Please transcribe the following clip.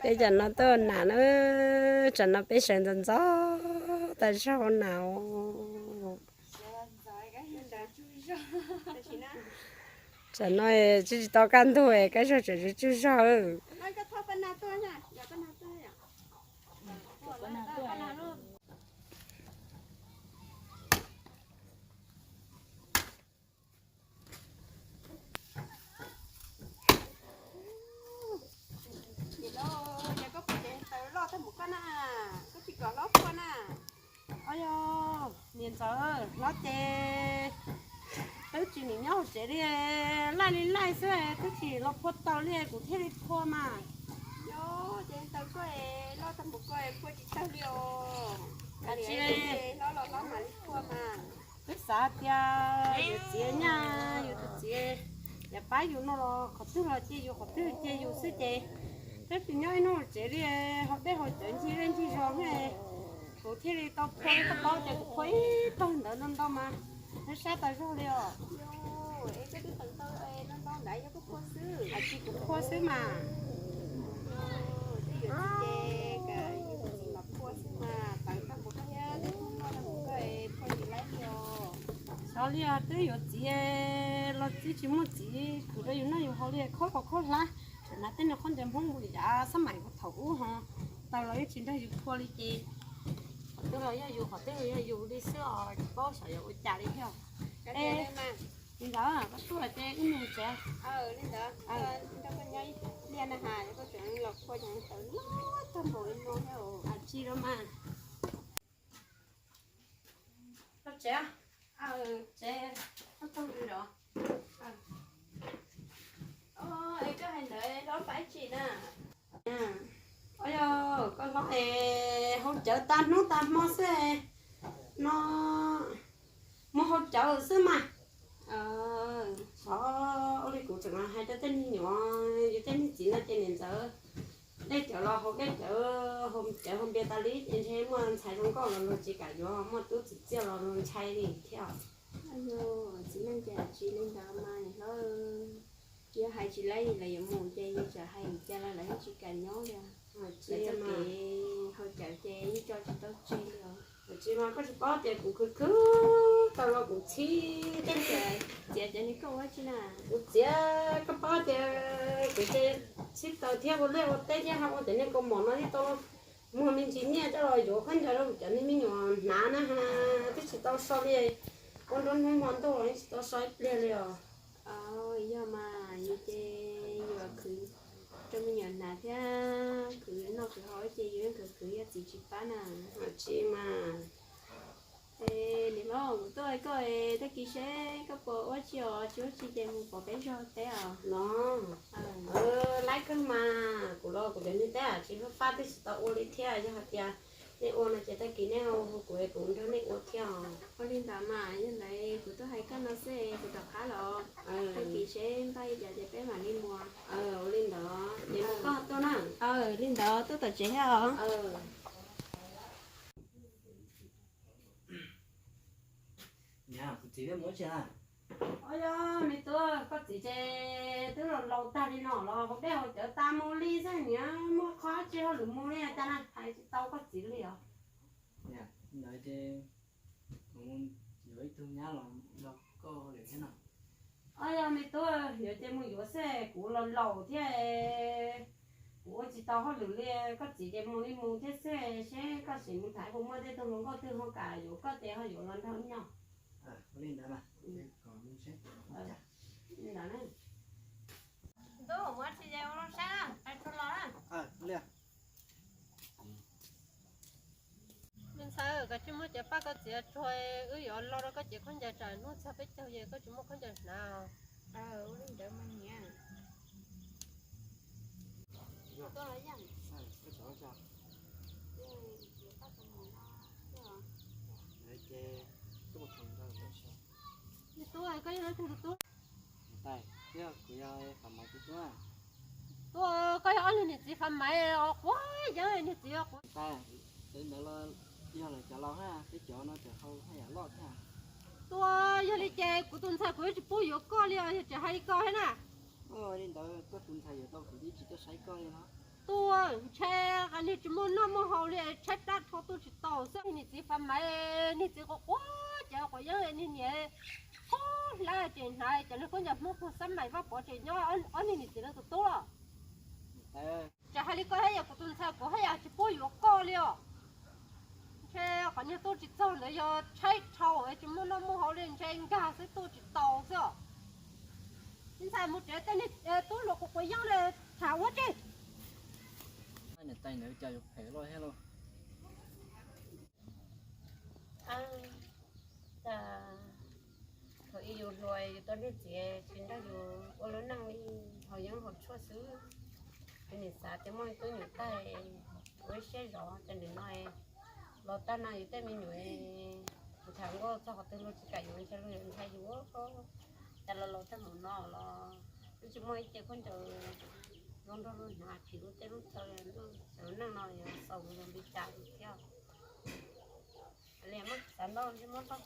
Peb cov no tuaj nas na, tsam no peb sawv ntxov ntxov tas zog nas. Tsam no tsis tsis tau kaj ntug, kaj zog tseem tsuj zog. Niam, koj puas tsev ntawd loj tag npaum koj na, koj tsis kom hlob phua na? Au yog, niam ntxawm, hlob ces twb tsis nim nyob hauv tsev li, laij li laij xwb, twb tsis los phua tau li kuv thiaj li phua mas. Yog ces ntawd koj loj tag npaum koj phua tsis tau li os. Tsis, hlob los hlob mam li phua mas. Twb xav tias yus txiv nyaj, yus tus txiv yam pab yus no los qhov twg los cia yus, qhov twg cia yus xwb ces twb tsis nyob ib hnub hauv tsev li, haus dej haus cawv ncig zej ncig zos ne, kuv thiaj li tau phua, koj paub tias kuv phua ib tog ntawd ntau ntau mas nws sab tas zog li os. Es koj twb teev tau ntau ntau ntawd yog koj phua xwb? Tsis, kuv phua xwb mas. Twb yuav txiv ces kom yus tus txiv mam phua xwb mas, teev tau npaum koj thiab twb muaj noj tau npaum koj phua tsis laib li os. Xyov li os, twb yuav txiv los twb tsis muaj txiv khwv rau yus noj yus haus li, khaub los khaub hlab, tseem hnav tej niag khaub ncaws Hmoob mus yav xab maim kuv thaum ub ho, tau los yeej tsis nrog yus phua li ces qhov twg los yog yus, qhov twg los yog yus li xwb os, tsis paub xyov yuav ua cas li thiab. Li ntawd koj tuaj ces wb mus tsev. Li ntawd, nrog koj nyob ib pliag na has, koj tseem los phua cov ntawd loj tag npaum li no thiab. Tsis los mas. Los tsev, tsev, koj tuaj mus los. Es koj hais ntawd hlob faib tsis na? Au yog, koj hlob es haus cawv tag hnub tag hmo xwb no, mus haus cawv xwb mas. Xyov ua li kuv tseem hais rau tej me nyuam, yus tej niag txiv no ces niam ntxawm, dej cawv los haus dej cawv, haus cawv haus npias tas li ces ntshe muaj ntxhais zoo nkauj los luag tsis kam yuav, muaj tub txiv txiaj los luag ntshai li thiab. Txiv neej ces tsis li ntawd mas niam hlob, yog hais tsis laib lawv yuav mus ces yus txawm hais li cas los lawv yeej tsis kam nyob li. Lawv txoj kev haus cawv ces yeej tso tsis tau tseg li os. Tsis mas koj tsis paub tias kuv khwv khwv tau los kuv txhib tej niag, txiav cov niag koj ua tsi na. Kuv txiav, koj paub tias kuv txhib taws thiab ua liaj ua teb thiab ho ua cov niag kaus mom no thiab tau muag me ntsis nyiaj coj los yuav khaub ncaws rau kuv cov niag me nyuam hnav na has, twb tsis tau so li. Ua nruab hnub hmo ntuj los yeej tsis tau so ib pliag li os. Yog mas, yus ces yuav khwv rau me nyuam hnav thiab, khwv noj khwv haus ces yus yeej khwv khwv yog txiv tsis pab na. Tsis mas. Niam hlob, kuv tuaj hais koj, tag kis seb koj puas ua tsi os, tsis ua tsi ces mus pom peb zog teb os. No, laib kawg mas, kuv los kuv cov niag teb tsis fab fab twb tsis tau ua li thiab, yog hais tias nej ua no ces tag kis nej hu kuv es kuv nrog nej ua thiab os. Ua li ntawd mas, yog ntawd kuv tuaj hais koj no xwb, kuv rov qab los, tag kis seb npaj li cas ces peb mam li mus. Ua li ntawd, ces mus koj tuaj na. Li ntawd tuaj tom tsev thiab os. Niam, kuv txiv peb mus ua tsi na? Au yog, me tub, koj txiv ces twb los laus tag li no los haus dej haus cawv tas mus li xwb, niam muaj qhov tsis hauj lwm mus li cas na, hais tsis tau koj txiv li os. Niam, ntawd ces kuv yuav ib tug nyab los nrog koj hauj lwm thiab no. Au yog, me tub, yuav ces mus yuav xwb, kuv los laus thiab, kuv ua tsis tau hauj lwm li, koj txiv ces mus li mus thiab xwb, seb koj sim mus tham puas muaj tej tug hluas nkauj twg ho kam yuav koj ces ho yuav los nrog nyob. Li ntawd mas, kom mus seb. Li ntawd na. Tub, mus tsis ces ua loo saib na, pais tsuag los na. Me ntxhais, koj tsis muab cov paj koj txiv tsuag, wb yuav lo rau koj cev khaub ncaws tsam hnub txog peb caug ces koj tsis muaj khaub ncaws hnav. Ua li ntawd mas niam. Tub, koj yog leej twg tus tub? Tub, koj yog ob leeg niam txiv Fav Maiv os, quav yeeb niag txiv os. Ntawd los yog lawv cov laus na, peb cov no tseem haus haj yam loj thiab. Tub, yog li ces kuv tus ntxhais kuv yeej tsis pub yuav koj li os, yog tseem hais li ko thiab na. Li ntawd koj tus ntxhais yuav tau kuv twb tsis tuaj saib koj li no. tuaj, ntshe qhov niag tsis muaj noj muaj haus li, tshaib plab dhau tuaj tsis tau xwb. Niag txiv Fab Maiv, niag txiv quav quav ces quav yeeb, niag niam qub hlab ces hnav, ces niag khaub ncaws Hmoob pug xab mais Vaj Pov ces nyob ob niag niam txiv no tus tub los. Ces hais li koj thiab yog kuv tus ntxhais kuv thiab yog tsis pub yuav koj li os. Ntshe qhov niag tuaj tsis txog ntawd yog tshaib dhau tsis muaj noj muaj haus li, ntshe nkag xwb tuaj tsis tau xwb os. Ntxhais mus tsev tej niag tub hluas quav quav yeeb li tham ua dab tsi? Niam tais ntawd cas yuav phem loj thiab lauj. Cas thaum ub yus hluas yus tau niag txiv tsis nrog yus ua lub neej li, haus yeeb haus tshuaj xwb. Yus nim xav tias muaj tub nyuam tag ua ib siab zov, cas nim no los tag no yus tej me nyuam tham nkauj txog qhov twg luag tsis kam yuav, ntshe luag yuav ntshai yus. Cas los laus tag mus no los twb tsis muaj ib ce khaub ncaws zoo nrog luag hnav, phim lub teb lub chaw, lub neej no yuav xaus mus li cas thiab. Li muab xav ntau ntsej muab tau.